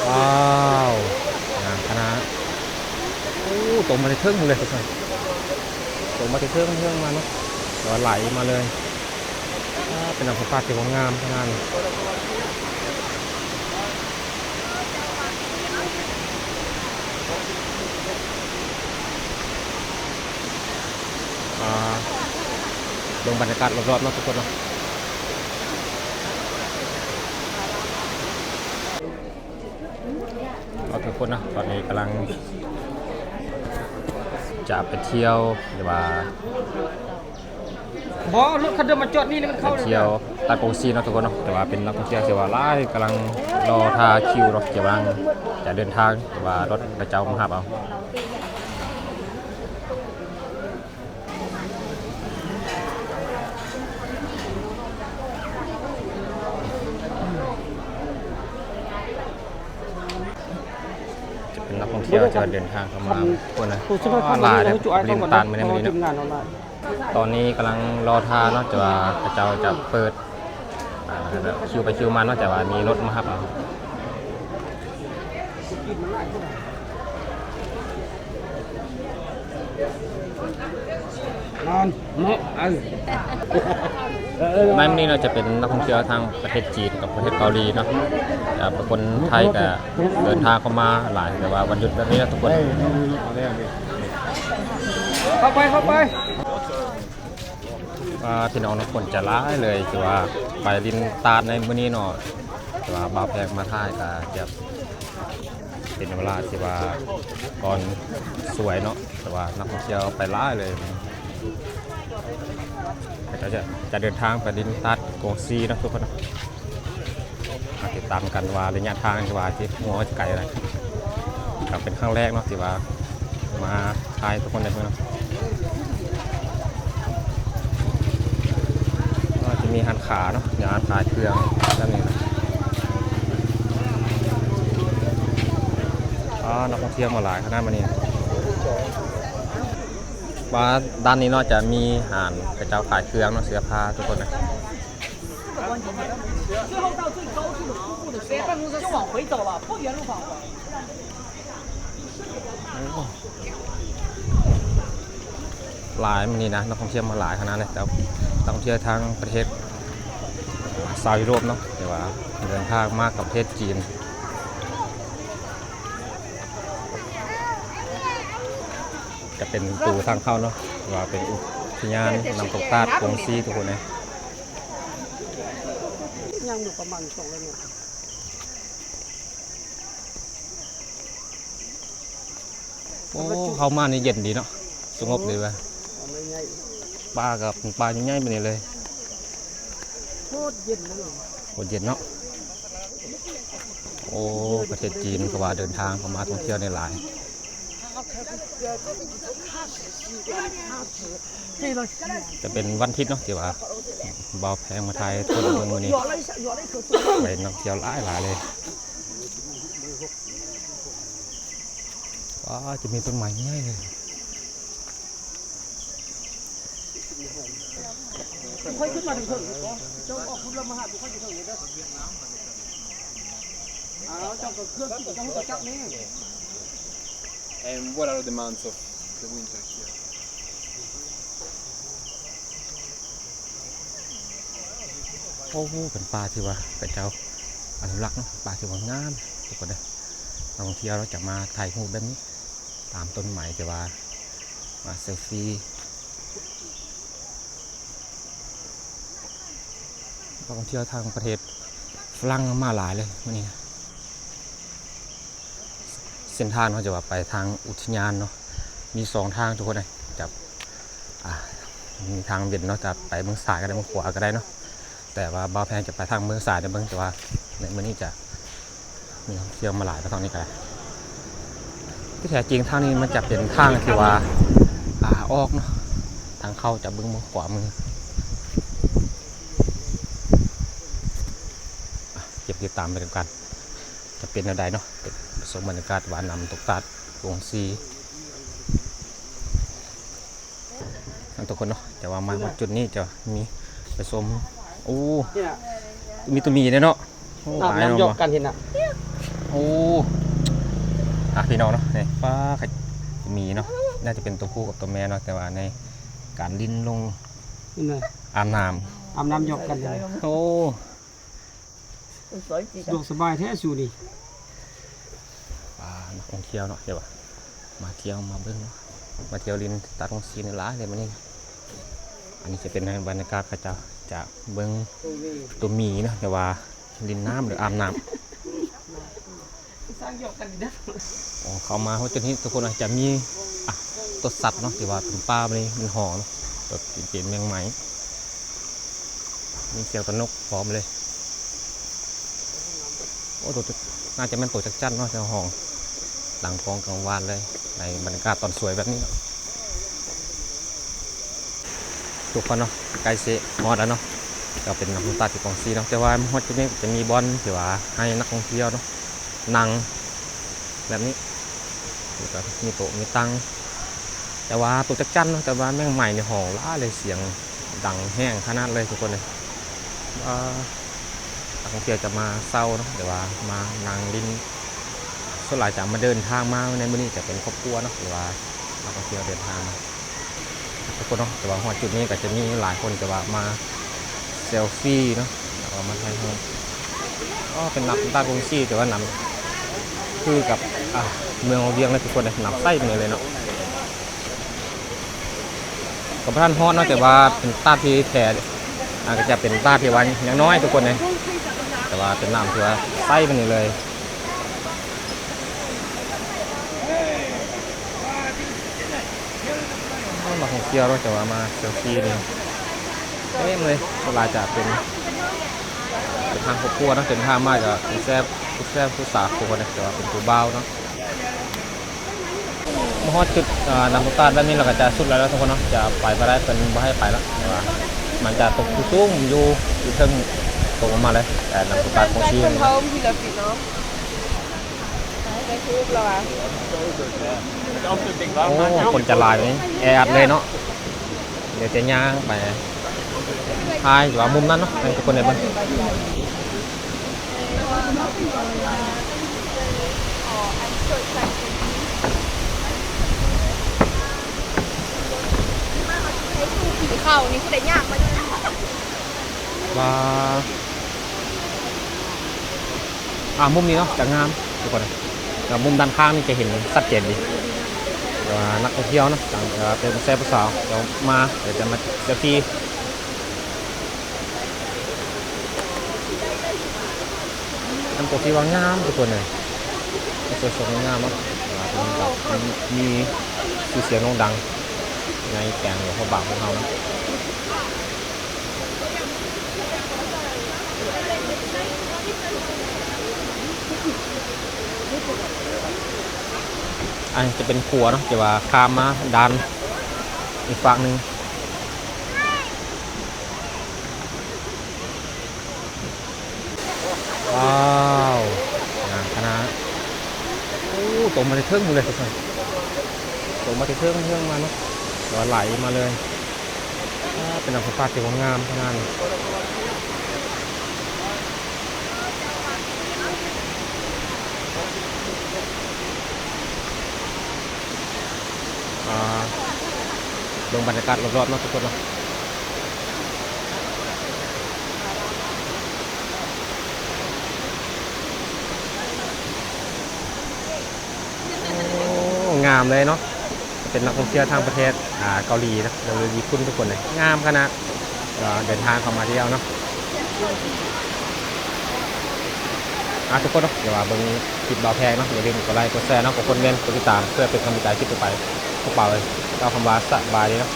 ວ້າວ ງາມຂະໜາດ. ໂອ້ ຕົງມາແຕ່ເທິງພຸ້ນເລີຍທຸກຄົນ ຕົງມາແຕ່ເທິງເທິງມາເນາະ ແຕ່ວ່າໄຫຼມາເລີຍ. ອ້າ ເປັນນ້ຳຕົກຕາດທີ່ວ່າງາມຂະໜາດ. ອ່າ ເບິ່ງບັນຍາກາດລອບໆເນາະທຸກຄົນເນາະ. ເອົາ ທຸກຄົນເນາະ ຕອນນີ້ກຳລັງຈະໄປທ່ຽວ ຫຼືວ່າ ບໍ່ ລົດຄັນເດີມມາຈອດນີ້ ແລ້ວມັນເຂົ້າ ໄປທ່ຽວຕາດກົງຊີເນາະທຸກຄົນເນາະ. ແຕ່ວ່າເປັນນັກທ່ອງທ່ຽວທີ່ວ່າຫຼາຍ ກຳລັງລໍຖ້າຄິວເນາະ ກຳລັງຈະເດີນທາງ ແຕ່ວ່າລົດເຂົາເຈົ້າມາຮັບເອົາ. ຈະເປັນນັກທ່ອງທ່ຽວທີ່ວ່າເດີນທາງເຂົ້າມາພຸ້ນນະ ຫຼາຍເດ້ ລິນຕາດມື້ນີ້ເນາະ. ຕອນນີ້ກຳລັງລໍຖ້າເນາະ ຈະວ່າເຂົາເຈົ້າຈະເປີດ ອ່າ ແບບຄິວໄປຄິວມາເນາະ ແຕ່ວ່າມີລົດມາຮັບເອົາ. ໃນມື້ນີ້ເນາະ ຈະເປັນນັກທ່ອງທ່ຽວທາງປະເທດຈີນກັບປະເທດເກົາຫຼີເນາະ ແລ້ວກໍຄົນໄທກໍເດີນທາງເຂົ້າມາຫຼາຍ ແຕ່ວ່າວັນຢຸດແບບນີ້ເນາະທຸກຄົນ. ເຂົ້າໄປ ເຂົ້າໄປ. ອ່າ ພີ່ນ້ອງເນາະ ຄົນຈະຫຼາຍເລີຍ ຖືວ່າໄປລິນຕາດໃນມື້ນີ້ເນາະ ແຕ່ວ່າບ່າວແພງມາຖ່າຍກໍຈະເປັນເວລາທີ່ວ່າກ່ອນສວຍເນາະ ແຕ່ວ່ານັກທ່ອງທ່ຽວໄປຫຼາຍເລີຍ. ເຂົາເຈົ້າຈະ ຈະເດີນທາງໄປລິນຕາດກົງຊີເນາະທຸກຄົນເນາະ. ມາຕິດຕາມກັນວ່າໄລຍະທາງທີ່ວ່າທີ່ຫົວຈະໄກນະ ກໍເປັນຄັ້ງແລກເນາະ ທີ່ວ່າມາຖ່າຍທຸກຄົນໄດ້ເບິ່ງເນາະ. ກໍຈະມີຮ້ານຄ້າເນາະ ມີຮ້ານຂາຍເຄື່ອງແບບນີ້ນະ. ອໍ ນັກທ່ອງທ່ຽວມາຫຼາຍຂະໜາດມື້ນີ້. ວ່າດ້ານນີ້ເນາະ ຈະມີຮ້ານເຂົາເຈົ້າຂາຍເຄື່ອງເນາະ ເສື້ອຜ້າທຸກຄົນນະ. ໂອ້ ຫຼາຍມື້ນີ້ນະ ນັກທ່ອງທ່ຽວມາຫຼາຍຂະໜາດເລີຍ. ແຕ່ນັກທ່ອງທ່ຽວທາງປະເທດ ຊາວຢູໂຣບເນາະ ທີ່ວ່າເດີນທາງມາກັບປະເທດຈີນ. ຈະເປັນປະຕູທາງເຂົ້າເນາະ ວ່າເປັນອຸທິຍານນ້ຳຕົກຕາດກົງຊີທຸກຄົນເອີຍ. ຍັງຢູ່ປະມານສອງຮ້ອຍແມັດ. ໂອ້ ເຂົ້າມານີ້ເຢັນດີເນາະ ສະຫງົບດີວ່າ. ປາກໍເປັນປາໃຫຍ່ໆ ແບບນີ້ເລີຍ. ໂຄດເຢັນເລີຍ ໂຄດເຢັນເນາະ. ໂອ້ ປະເທດຈີນກໍວ່າເດີນທາງເຂົ້າມາທ່ອງທ່ຽວນີ້ຫຼາຍ. ຈະເປັນວັນທິດເນາະ ທີ່ວ່າບ່າວແພງມາຖ່າຍທຸກຄົນເບິ່ງມື້ນີ້ ໄປນັກທ່ອງທ່ຽວຫຼາຍໆ ເລີຍ. ວ້າ ຈະມີຕົ້ນໄມ້ໃຫຍ່ເລີຍ. ຄ່ອຍຂຶ້ນມາເທິງໆ ເຈົ້າອອກພຸ້ນແລ້ວມາຫາພວກຂ້ອຍຢູ່ເທິງນີ້ເດີ. ອ້າວ ເຈົ້າກໍເຄື່ອງກິນເຈົ້າຮູ້ຈັກນີ້. And what are the months of the winter here? ໂອ້ ເປັນປ່າທີ່ວ່າເຂົາເຈົ້າອະນຸລັກເນາະ ເປັນປ່າທີ່ວ່າງາມທຸກຄົນເດີ. ນັກທ່ອງທ່ຽວເນາະ ຈະມາຖ່າຍຮູບແບບນີ້ ຕາມຕົ້ນໄມ້ ແຕ່ວ່າມາເຊລຟີ. ນັກທ່ອງທ່ຽວທາງປະເທດຝຣັ່ງມາຫຼາຍເລີຍມື້ນີ້. ເສັ້ນທາງເນາະ ຈະວ່າໄປທາງອຸທິຍານເນາະ ມີສອງທາງທຸກຄົນເອີຍ. ຈະ ອ່າ ມີທາງເວັນເນາະ ຈະໄປເມືອງຊາຍກໍໄດ້ ເມືອງຂວາກໍໄດ້ເນາະ. ແຕ່ວ່າບ່າວແພງຈະໄປທາງເມືອງຊາຍເດີເບິ່ງ ແຕ່ວ່າໃນມື້ນີ້ຈະມີນັກທ່ອງທ່ຽວມາຫຼາຍກວ່າທາງນີ້ກໍໄດ້. ທີ່ແທ້ຈິງທາງນີ້ມັນຈະເປັນທາງທີ່ວ່າ ອ່າ ອອກເນາະ ທາງເຂົ້າຈະເບິ່ງເມືອງຂວາມື. ອ່າ ເກັບຕິດຕາມໄປນຳກັນ ຈະເປັນແນວໃດເນາະ ເປັນຊົມບັນຍາກາດວ່ານ້ຳຕົກຕາດກົງຊີ. ເນາະ ທຸກຄົນເນາະ ຈະວ່າມາຮອດຈຸດນີ້ຈະມີໄປຊົມ ໂອ້ ມີໂຕໝີເດ້ເນາະ. ໂອ້ ອາບນ້ຳຢອກກັນເຫັນນະ. ໂອ້ ອ່ະ ພີ່ນ້ອງເນາະ ນີ້ ປາ ໝີເນາະ ໜ້າຈະເປັນຕົວຜູ້ກັບຕົວແມ່ເນາະ ແຕ່ວ່າໃນການຫຼິ້ນລົງ ເຫັນບໍ່? ອາບນ້ຳ ອາບນ້ຳຢອກກັນ. ໂອ້ ສະດວກສະບາຍແທ້ສູນີ້. ອ່າ ນັກທ່ອງທ່ຽວເນາະ ດຽວວ່າມາທ່ຽວມາເບິ່ງເນາະ ມາທ່ຽວຫຼິ້ນຕາດຂອງຊີນຫຼາຍເລີຍມື້ນີ້. ອັນນີ້ຈະເປັນໃນບັນຍາກາດເຂົາເຈົ້າຈະເບິ່ງຕົວໝີເນາະ ດຽວວ່າຫຼິ້ນນ້ຳ ຫຼືອາບນ້ຳ. ສ້າງຢອກກັນດີເດີ. ອໍ ເຂົ້າມາຮອດຈຸດນີ້ທຸກຄົນອາດຈະມີ ອ່ະ ຕົວສັດເນາະ ທີ່ວ່າເປັນປາ ແບບນີ້ມັນຫໍ່ເນາະ ແບບເປັນແມງໄມ້ ມີສຽງຕະນົກພ້ອມເລີຍ. ໂອ້ ໂຕ ໜ້າຈະແມ່ນໂຕຈັກຈັ່ນເນາະ ສຽງຮ້ອງດັງກ້ອງກັງວານເລີຍ ໃນບັນຍາກາດຕອນສວຍແບບນີ້ເນາະ. ທຸກຄົນເນາະ ໃກ້ຊິຮອດແລ້ວເນາະ ກໍເປັນນ້ຳຕາດທີ່ກອງຊີເນາະ ແຕ່ວ່າມາຮອດຈຸດນີ້ຈະມີບ່ອນທີ່ວ່າໃຫ້ນັກທ່ອງທ່ຽວເນາະ ນັ່ງແບບນີ້ ແລ້ວກໍມີໂຕະມີຕັ່ງ ແຕ່ວ່າໂຕຈັກຈັ່ນເນາະ ແຕ່ວ່າແມງໄມ້ນີ້ຮ້ອງຫຼາຍເລີຍ ສຽງດັງແຮງຂະໜາດເລີຍທຸກຄົນເອີຍ. ອ່າ ນັກທ່ອງທ່ຽວຈະມາເຊົ່າເນາະ ຫຼືວ່າມານັ່ງຫຼິ້ນ ສ່ວນຫຼາຍຈະມາເດີນທາງມາໃນມື້ນີ້ຈະເປັນຄອບຄົວເນາະ ຫຼືວ່ານັກທ່ອງທ່ຽວເດີນທາງມາທຸກຄົນເນາະ. ແຕ່ວ່າຮອດຈຸດນີ້ກໍຈະມີຫຼາຍຄົນທີ່ວ່າມາເຊວຟີເນາະ ແລ້ວກໍມາຖ່າຍຮູບ. ອໍ ເປັນນ້ຳຕາດຂອງຊີ ແຕ່ວ່ານ້ຳຄືກັບ ອ່າ ເມືອງວຽງເລີຍທຸກຄົນເອີຍ ນ້ຳໃສປານນີ້ເລີຍເນາະ. ກໍບໍ່ທັນຮອດເນາະ ແຕ່ວ່າເປັນຕາດທີ່ແພ ອ່າ ກໍຈະເປັນຕາດທີ່ວ່າຍັງນ້ອຍທຸກຄົນເອີຍ ແຕ່ວ່າເປັນນ້ຳທີ່ວ່າໃສປານນີ້ເລີຍ. ໂອ້ ນັກທ່ອງທ່ຽວເນາະ ແຕ່ວ່າມາເຊວຟີນີ້ເຕັມເລີຍ ສ່ວນຫຼາຍຈະເປັນ ເປັນທາງຄອບຄົວເນາະ ເດີນທາງມາກໍຜູ້ແຊບ ຜູ້ແຊບ ຜູ້ສາວທຸກຄົນເນາະ ແຕ່ວ່າເປັນຜູ້ບ່າວເນາະ. ມາຮອດຈຸດ ອ່າ ນ້ຳຕົກຕາດແບບນີ້ ແລ້ວກໍຈະສຸດແລ້ວເນາະທຸກຄົນເນາະ ຈະໄປບໍ່ໄດ້ ເພິ່ນບໍ່ໃຫ້ໄປແລ້ວ ເພາະວ່າມັນຈະຕົກສູງໆ ຢູ່ ຢູ່ເທິງ ຕົກລົງມາເລີຍ ແຕ່ນ້ຳຕົກຕາດຂອງຊີນ. ໂອ້ ຄົນຈະຫຼາຍ ແອອັດເລີຍເນາະ. ດຽວຈະຍ່າງໄປຖ່າຍຢູ່ວ່າມຸມນັ້ນເນາະ ໃຫ້ທຸກຄົນໄດ້ເບິ່ງ. ກິນເຂົ້ານີ້ຜູ້ໃດຍ່າງມາຢູ່ ວ່າ ອ່າ ມຸມນີ້ເນາະ ຈະງາມທຸກຄົນ ແລ້ວມຸມດ້ານຂ້າງນີ້ຈະເຫັນຊັດເຈນດີ ແຕ່ວ່ານັກທ່ອງທ່ຽວເນາະ ເປັນຜູ້ແຊບຜູ້ສາວ ຈະມາ ດຽວຈະມາເຊວຟີ. ນ້ຳຕົກທີ່ວ່າງາມທຸກຄົນເອີຍ ສວຍໆ ງາມເນາະ ເພາະວ່າເປັນນ້ຳຕົກທີ່ມີຊື່ສຽງໂດ່ງດັງໃນແຂວງຫຼວງພະບາງຂອງເຮົາເນາະ. ອັນນີ້ຈະເປັນຂົວເນາະ ທີ່ວ່າຂ້າມມາດ້ານອີກຟາກໜຶ່ງ. ວ້າວ ງາມຂະໜາດ ໂອ້ ຕົກມາແຕ່ເທິງພຸ້ນເລີຍ ຕົກມາແຕ່ເທິງເທິງມາເນາະ ແຕ່ວ່າໄຫຼມາເລີຍ. ອ່າ ເປັນນ້ຳຕົກຕາດທີ່ວ່າງາມຂະໜາດນີ້. ອ່າ ເບິ່ງບັນຍາກາດລອບໆ ເນາະທຸກຄົນເນາະ. ໂອ້ ງາມເລີຍເນາະ ເປັນນັກທ່ອງທ່ຽວທາງປະເທດ ອ່າ ເກົາຫຼີເນາະ ຫຼືຍີ່ປຸ່ນທຸກຄົນເລີຍ ງາມຂະໜາດ. ກໍເດີນທາງເຂົ້າມາທ່ຽວເນາະ ອ່າ ທຸກຄົນເນາະ ດຽວວ່າເບິ່ງຄລິບບ່າວແພງເນາະ ຢ່າລືມກົດໄລກົດແຊເນາະ ກົດຄອມເມັນ ກົດຕິດຕາມ ເພື່ອເປັນກຳລັງໃຈຄລິບຕໍ່ໄປ. ພວກບ່າວເອີຍ ກ່າວຄຳວ່າສະບາຍດີເນາະ.